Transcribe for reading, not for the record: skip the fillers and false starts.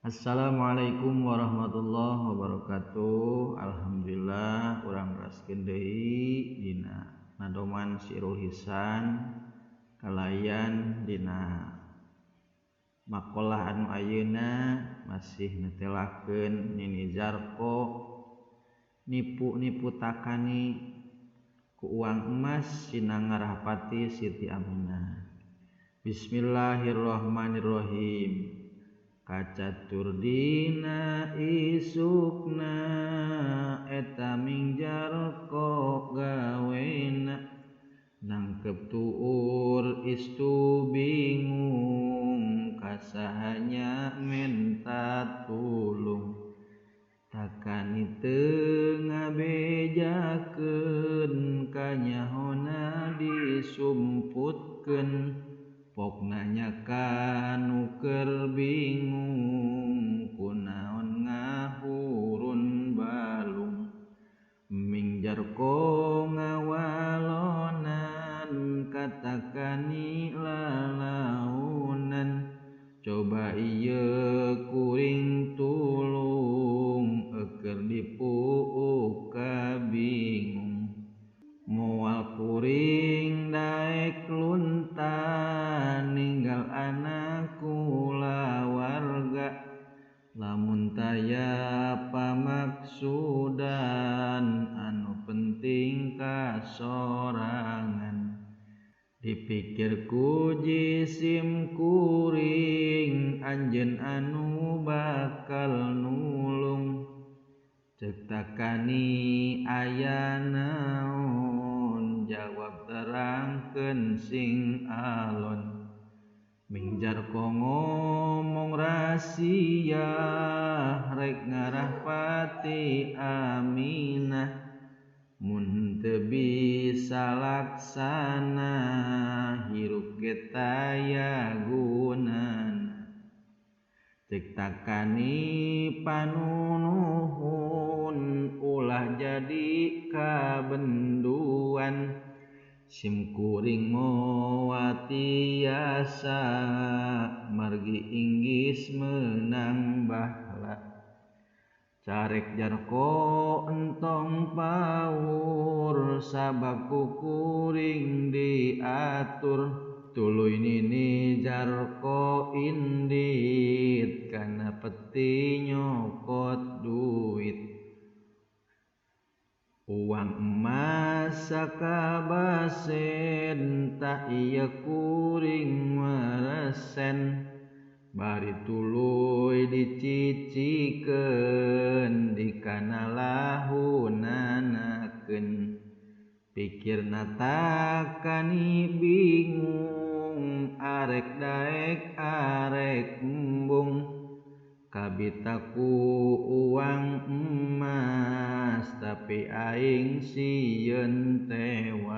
Assalamualaikum warahmatullahi wabarakatuh. Alhamdulillah urang raskeun deui dina nadoman Sirul Hisan kalayan dina makalah anu ayeuna masih netelakeun Nini Zarko nipu-nipu takani ku uang emas sinangarahpati Siti Aminah. Bismillahirrahmanirrahim. Kacatur dina isukna eta Ming Jarko gawena nangkep tuur istu bingung kasahanya menta tulung takani teu ngabejakeun kanyahona disumputkeun pokna nya kanu keur bingung kunaon ngahurun balung Ming Jarko ngawalonan katakani lalaunan coba ieu kuring tulung eukeur dipuuk kabingung moal kuring daek lunta ninggal anak kulawarga lamun taya pamaksudan anu penting kasorangan dipikir ku jisim kuring anjeun anu bakal nulung ceuk takani aya naon jawab terangkeun sing alon Ming Jarko ngomong rahasia rek ngarahpati Aminah mun teu bisa laksana hirup ge taya gunana ceuk takani panunuhun ulah jadi kabenduan sim kuring moal tiasa margi inggis menang bahala carek Jarko entong paur sabab ku kuring diatur tuluy Nini Jarko indit kana peti nyokot duit uang emas sakabasen tak ieu kuring meresen bari tuluy dicicikeun dikana lahunanakeun pikirna takani bingung arek daek arek embung kabita ku uang emas tapi aing sieun tewas.